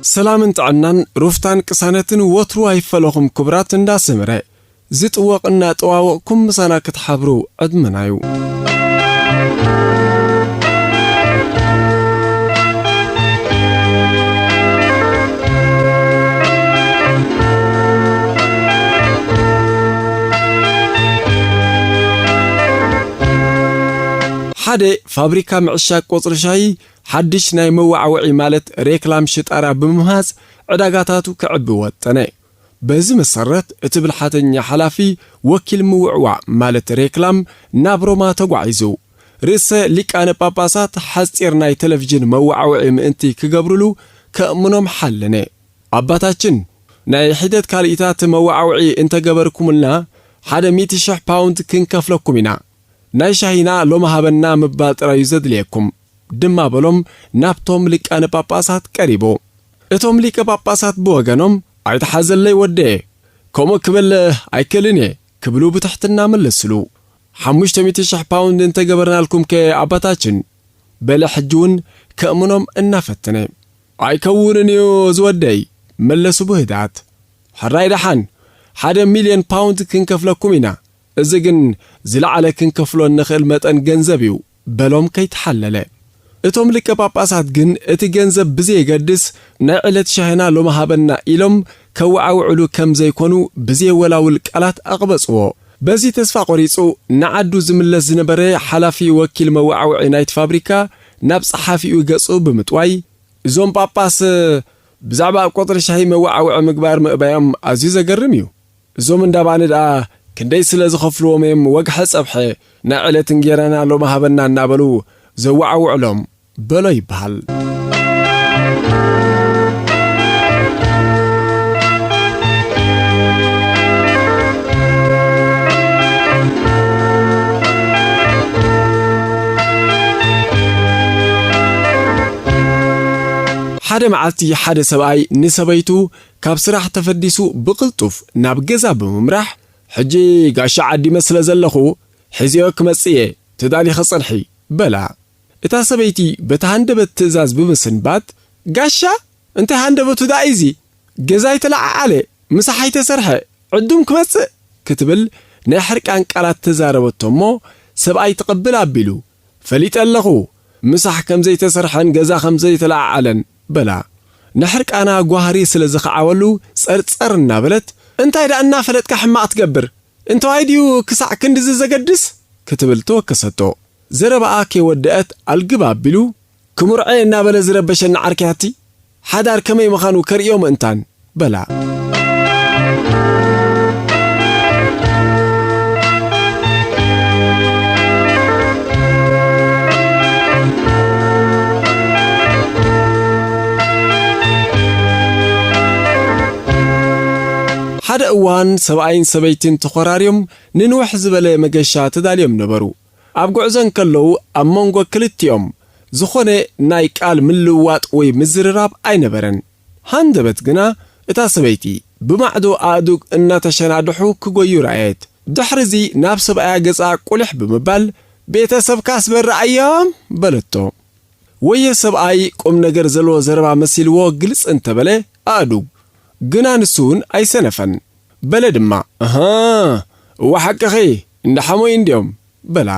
ሰላምን ጥዕናን ሩፍታን ቅሳነትን ወትሩ ኣይፈለኹም ክቡራት እንዳ ሰመረ። ዝጥወቕ እናጠዋወቕኩም ምሳና ክትሓብሩ ዕድመና እዩ። ሓደ ፋብሪካ ምዕሻግ ቆጽሪ ሻሂ ሓድሽ ናይ መዋዕውዒ ማለት ሬክላም ሽጣራ ብምምሃዝ ዕዳጋታቱ ክዕቢ ወጠነ። በዚ መሰረት እቲ ብልሓተኛ ሓላፊ ወኪል ምውዕዋዕ ማለት ሬክላም ናብ ሮማ ተጓዒዙ። ርእሰ ሊቃነ ጳጳሳት ሓጺር ናይ ቴሌቪዥን መዋዕውዒ ምእንቲ ክገብርሉ ከእምኖም ሓለነ። ኣባታችን፣ ናይ ሒደት ካልኢታት መዋዕውዒ እንተገበርኩምልና ሓደ ሚእቲ ሽሕ ፓውንድ ክንከፍለኩም ኢና። ናይ ሻሂና ሎሚ ሃበና ምባል ጥራዩ ዘድልየኩም ድማ በሎም ናብቶም ሊቃነ ጳጳሳት ቀሪቡ። እቶም ሊቀ ጳጳሳት ብወገኖም ኣይትሓዘለይ ወደየ፣ ከምኡ ክብል ኣይክእልን እየ ክብሉ ብትሕትና መለስሉ። ሓሙሽተ ሚእቲ ሽሕ ፓውንድ እንተገበርናልኩም ከ ኣባታችን? በለ ሕጂ እውን ከእምኖም እናፈተነ። ኣይከውንን እዩ ዝወደይ፣ መለሱ ብህድኣት። ሕራይ ደሓን፣ ሓደ ሚልዮን ፓውንድ ክንከፍለኩም ኢና። እዚ ግን ዝለዓለ ክንከፍሎ እንኽእል መጠን ገንዘብ እዩ፣ በሎም ከይተሓለለ። እቶም ሊቀ ጳጳሳት ግን እቲ ገንዘብ ብዘየገድስ ናይ ዕለት ሻሂና ሎሚ ሃበና ኢሎም ከወዓውዕሉ ከም ዘይኮኑ ብዘየወላውል ቃላት ኣቕበጽዎ። በዚ ተስፋ ቆሪጹ ንዓዱ ዝምለስ ዝነበረ ሓላፊ ወኪል መወዓውዒ ናይቲ ፋብሪካ ናብ ጸሓፊኡ ገጹ ብምጥዋይ፣ እዞም ጳጳስ ብዛዕባ ኣብ ቆጽሪ ሻሂ መወዓውዒ ምግባር ምእባዮም ኣዝዩ ዘገርም እዩ። እዞም እንዳ ባኒ ደኣ ክንደይ ስለ ዝኸፍልዎም እዮም ወግሐ ጸብሐ ናይ ዕለት እንጌራና ሎሚ ሃበና እናበሉ ዘወዓውዕሎም በሎ ይበሃል። ሓደ መዓልቲ ሓደ ሰብኣይ ንሰበይቱ ካብ ስራሕ ተፈዲሱ ብቕልጡፍ ናብ ገዛ ብምምራሕ፣ "ሕጂ ጋሻ ዓዲመ ስለ ዘለኹ፣ ሕዚዮ ክመጽእ እየ፣ ተዳሊኺ ጽንሒ" በላ። እታ ሰበይቲ በቲ ሃንደበት ትእዛዝ ብምስንባት፣ "ጋሻ? እንታይ ሃንደበቱ ደኣ እዩ እዚ? ገዛይ ተለዓዓለ፣ ምሳሕ ኣይተሰርሐ፣ ዕዱም ክመጽእ?" ክትብል ናይ ሕርቃን ቃላት ተዛረበቶ እሞ፣ ሰብኣይ ትቕብል ኣቢሉ፣ "ፈሊጠ ኣለኹ፣ ምሳሕ ከም ዘይተሰርሐን ገዛ ከም ዘይተለዓዓለን" በላ። ንሕርቃና ጓህሪ ስለ ዝኸዓወሉ ጸርጸር እናበለት፣ "እንታይ ደኣ እናፈለጥካ ሕማቕ ትገብር? እንተዋይ ድዩ ክሳዕ ክንድዚ ዘገድስ?" ክትብል ተወከሰቶ። ዘረባኣ ከይወደአት ኣልግብ ኣቢሉ፣ "ክሙርዐ እናበለ ዝረበሸኒ ዓርኪ ኣቲ፣ ሓዳር ከመይ ምዃኑ ከርእዮ ምእንታን" በላ። ሓደ እዋን ሰብኣይን ሰበይትን ተኾራርዮም ንንውሕ ዝበለ መገሻ ተዳልዮም ነበሩ። ኣብ ጉዕዞ እንከለዉ ኣብ መንጎ ክልቲኦም ዝኾነ ናይ ቃል ምልውዋጥ ወይ ምዝርራብ ኣይነበረን። ሃንደበት ግና እታ ሰበይቲ ብማዕዶ ኣእዱግ እናተሸናድሑ ክጎዩ ረኣየት። ድሕሪዚ ናብ ሰብኣያ ገጻ ቁልሕ ብምባል፣ "ቤተሰብካስ በረኣዮም?" በለቶ። ወየ ሰብኣይ ቁም ነገር ዘለዎ ዘረባ መሲልዎ ግልጽ እንተበለ ኣእዱግ፣ ግና ንሱ እውን ኣይሰነፈን። በለ ድማ፣ "እህ፣ እወ ሓቅኺ፣ እንዳ ሓሞይ እንድዮም" በላ።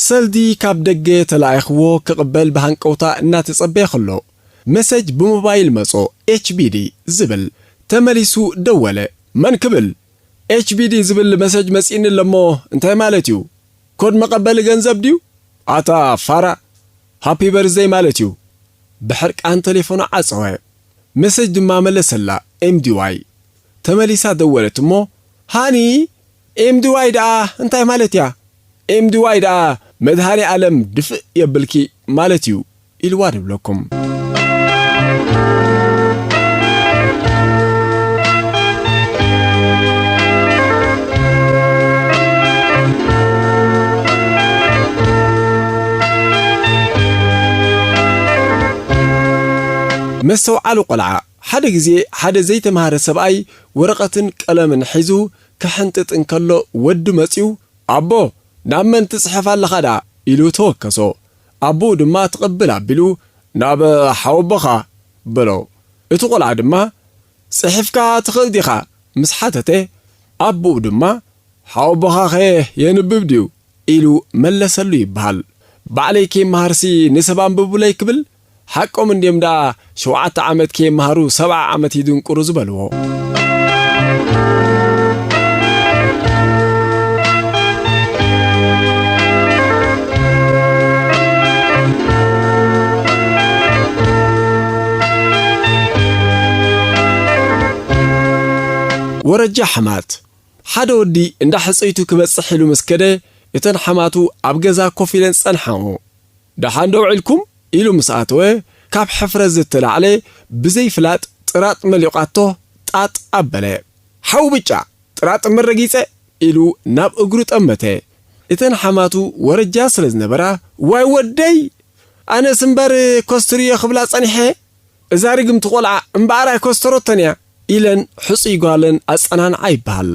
ሰልዲ ካብ ደገ ተላኢኽዎ ክቕበል ብሃንቀውታ እናተጸበየ ከሎ፣ መሰጅ ብሞባይል መጾ፣ "ኤች ቢ ዲ" ዝብል። ተመሊሱ ደወለ። መን ክብል? "ኤች ቢ ዲ ዝብል መሰጅ መጺእኒ ኣለሞ እንታይ ማለት እዩ? ኮድ መቐበሊ ገንዘብ ድዩ? ኣታ ፋራ፣ ሃፒ በርዝደይ ማለት እዩ!" ብሕርቃን ቴሌፎኑ ዓጸወ። መሰጅ ድማ መለሰላ፣ ኤም ዲ ዋይ። ተመሊሳ ደወለት እሞ፣ "ሃኒ፣ ኤም ዲ ዋይ ደኣ እንታይ ማለት እያ?" "ኤም ዲ ዋይ ደኣ መድሃኔ ኣለም ድፍእ የብልኪ ማለት እዩ" ኢልዋ ድብለኩም። መስተውዓሊ ቆልዓ። ሓደ ግዜ ሓደ ዘይተማህረ ሰብኣይ ወረቐትን ቀለምን ሒዙ ክሕንጥጥ እንከሎ ወዱ መጺኡ፣ "ኣቦ፣ ናብ መን ትጽሕፍ ኣለኻ ደኣ?" ኢሉ ተወከሶ። ኣቦኡ ድማ ትቕብል ኣቢሉ፣ "ናብ ሓወቦኻ" በሎ። እቲ ቆልዓ ድማ፣ "ጽሒፍካ ትኽእል ዲኻ?" ምስ ሓተተ፣ ኣቦኡ ድማ፣ "ሓወቦኻኸ የንብብ ድዩ?" ኢሉ መለሰሉ ይበሃል። "ባዕለይ ከይመሃርሲ ንሰብ ኣንብቡለይ" ክብል፣ ሓቆም እንድዮም ደኣ ሸውዓተ ዓመት ከይመሃሩ ሰብዓ ዓመት ይድንቁሩ ዝበልዎ። ወረጃ ሓማት። ሓደ ወዲ እንዳ ሕጽይቱ ክበጽሕ ኢሉ ምስ ከደ፣ እተን ሓማቱ ኣብ ገዛ ኮፍ ኢለን ጸንሓኦ። "ደሓን ዶ ውዒልኩም?" ኢሉ ምስ ኣተወ፣ ካብ ሕፍረት ዝተላዕለ ብዘይፍላጥ ጥራጥ መሊቋቶ ጣጥ ኣበለ። "ሓው ብጫ፣ ጥራጥ እምበር ረጊጸ!" ኢሉ ናብ እግሩ ጠመተ። እተን ሓማቱ ወረጃ ስለ ዝነበራ፣ "ዋይ ወደይ! ኣነስ እምበር ኮስትርዮ ክብላ ጸኒሐ!" "እዛ ርግምቲ ቆልዓ እምበኣር ኣይኮስተረቶን እያ" ኢለን ሕጹይ ጓለን ኣጸናንዓ ይበሃል።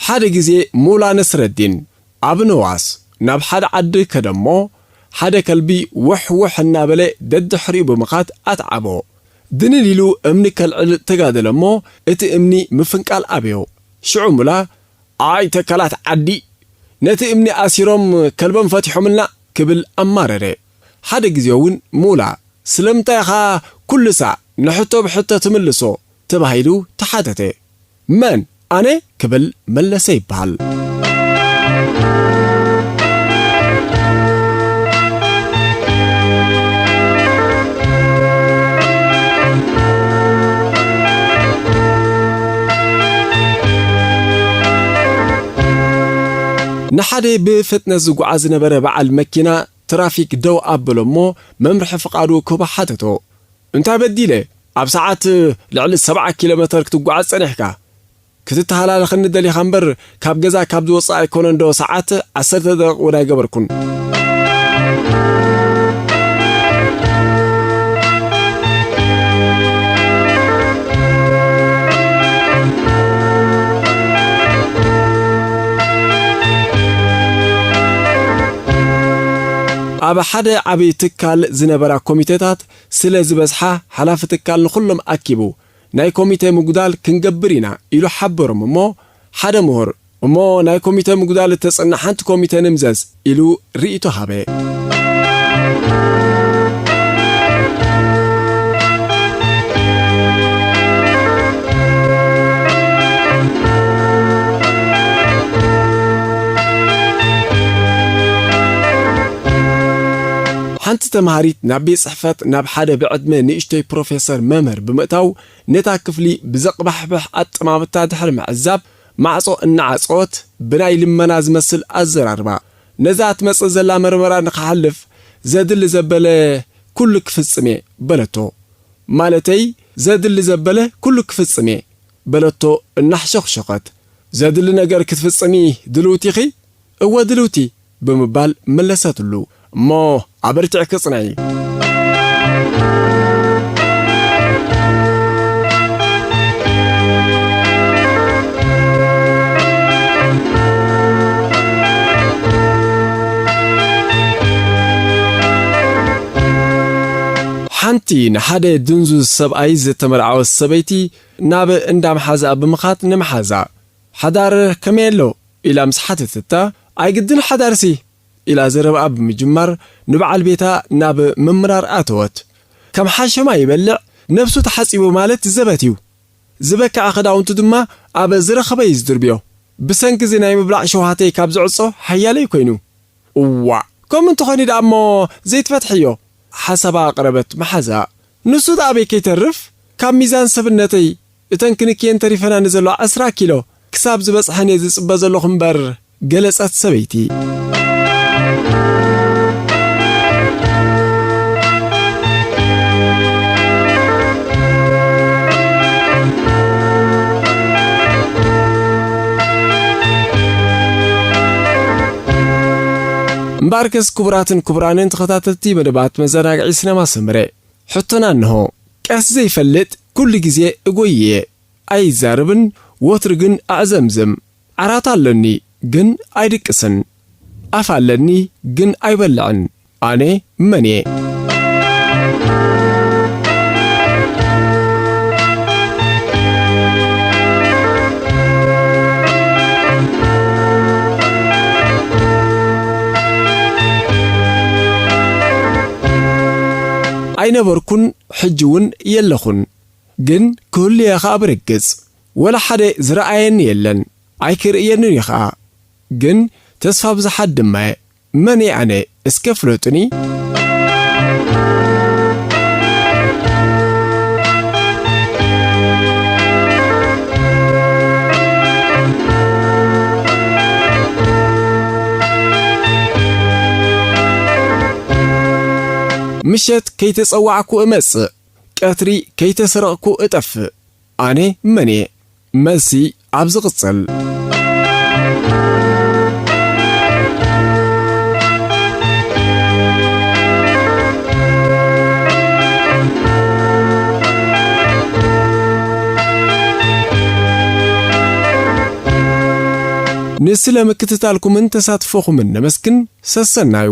ሓደ ግዜ ሙላ ነስረዲን ኣብ ነዋስ ናብ ሓደ ዓዲ ከደ እሞ፣ ሓደ ከልቢ ውሕ ውሕ እናበለ ደድሕሪኡ ብምኻድ ኣትዓቦ። ድንን ኢሉ እምኒ ከልዕል ተጋደለ እሞ፣ እቲ እምኒ ምፍንቃል ኣብዮ። ሽዑ ሙላ፣ "ኣይ ተካላት ዓዲ፣ ነቲ እምኒ ኣሲሮም ከልቦም ፈቲሖምልና" ክብል ኣማረረ። ሓደ ግዜ እውን ሙላ፣ "ስለምንታይ ኢኻ ኩሉ ሳዕ ንሕቶ ብሕቶ ትምልሶ?" ተባሂሉ ተሓተተ። "መን? ኣነ?" ክብል መለሰ ይበሃል። ንሓደ ብፍጥነት ዝጓዓዝ ዝነበረ በዓል መኪና ትራፊክ ደው ኣበሎ እሞ መምርሒ ፍቓዱ ክህቦ ሓተቶ። "እንታይ በዲለ? ኣብ ሰዓት ልዕሊ ሰብዓ ኪሎ ሜተር ክትጓዓዝ ጸኒሕካ? ክትተሃላለኸኒ ደሊኻ እምበር፣ ካብ ገዛ ካብ ዝወጽእ ኣይኮነን ዶ ሰዓት ዓሰርተ ደቂቕ እውን ኣይገበርኩን?" ኣብ ሓደ ዓቢ ትካል ዝነበራ ኮሚቴታት ስለ ዝበዝሓ፣ ሓላፊ ትካል ንኹሎም ኣኪቡ፣ "ናይ ኮሚቴ ምጉዳል ክንገብር ኢና" ኢሉ ሓበሮም እሞ፣ ሓደ ምሁር፣ "እሞ ናይ ኮሚቴ ምጉዳል እተጽንዕ ሓንቲ ኮሚቴ ንምዘዝ" ኢሉ ርእይቶ ሃበ። ሓንቲ ተምሃሪት ናብ ቤት ጽሕፈት ናብ ሓደ ብዕድመ ንእሽቶይ ፕሮፌሰር መምህር ብምእታው፣ ነታ ክፍሊ ብዘቕባሕብሕ ኣጠማምታ ድሕሪ ምዕዛብ፣ ማዕጾ እናዓጸወት ብናይ ልመና ዝመስል ኣዘራርባ፣ "ነዛ ትመጽእ ዘላ መርመራ ንኽሓልፍ ዘድሊ ዘበለ ኩሉ ክፍጽም እየ" በለቶ። "ማለተይ፣ ዘድሊ ዘበለ ኩሉ ክፍጽም እየ" በለቶ እናሕሸኽሸኸት። "ዘድሊ ነገር ክትፍጽሚ ድልውቲ ኢኺ?" "እወ፣ ድልውቲ" ብምባል መለሰትሉ። "እሞ ኣበርቲዕኪ ጽንዒ።" ሓንቲ ንሓደ ድንዙዝ ሰብኣይ ዝተመርዓወት ሰበይቲ ናብ እንዳ መሓዛኣ ብምኻድ ንመሓዛ፣ "ሓዳር ከመይ ኣሎ?" ኢላ ምስ ሓተተታ፣ "ኣይግድን ሓዳርሲ" ኢላ ዘረባኣ ብምጅማር፣ ንበዓል ቤታ ናብ ምምራር ኣተወት። ከም ሓሸማ ይበልዕ፣ ነብሱ ተሓጺቡ ማለት ዘበት እዩ። ዝበክዐ ክዳውንቱ ድማ ኣብ ዝረኸበ እዩ ዝድርብዮ። ብሰንኪ እዚ ናይ ምብላዕ ሸውሃተይ ካብ ዝዕጾ ሓያለይ ኮይኑ። "እዋእ፣ ከምኡ እንተኾይኑ ደኣ እሞ ዘይትፈትሕዮ?" ሓሳባ ኣቕረበት መሓዛ። "ንሱ ደኣ ኣበይ ከይተርፍ፣ ካብ ሚዛን ሰብነተይ እተን ክንክየን ተሪፈናኒ ዘለዋ ዕስራ ኪሎ ክሳብ ዝበጽሐን እየ ዝጽበ ዘለኹ እምበር" ገለጸት ሰበይቲ። እምበኣርከስ ክቡራትን ክቡራንን ተኸታተልቲ መደባት መዘናግዒ ሲነማ ሰመረ፣ ሕቶና እንሆ። ቀስ ዘይፈልጥ ኩሉ ግዜ እጎይየ፣ ኣይዛረብን፣ ወትሩ ግን ኣዕዘምዝም። ዓራት ኣለኒ ግን ኣይድቅስን፣ ኣፍ ኣለኒ ግን ኣይበልዕን። ኣነ መን እየ? ኣይነበርኩን፣ ሕጂ እውን የለኹን። ግን ክህሉ እየ ኸኣ ብርግጽ። ወላ ሓደ ዝረኣየኒ የለን፣ ኣይክርእየንን እዩ ኸኣ። ግን ተስፋ ብዙሓት ድማ እየ። መን እየ ኣነ? እስከ ፍለጡኒ። ምሸት ከይተጸዋዕኩ እመጽእ፣ ቀትሪ ከይተሰረቕኩ እጠፍእ። ኣነ መን እየ? መልሲ ኣብ ዝቕጽል። ንስለ ምክትታልኩምን ተሳትፎኹምን ነመስግን። ሰሰናዩ።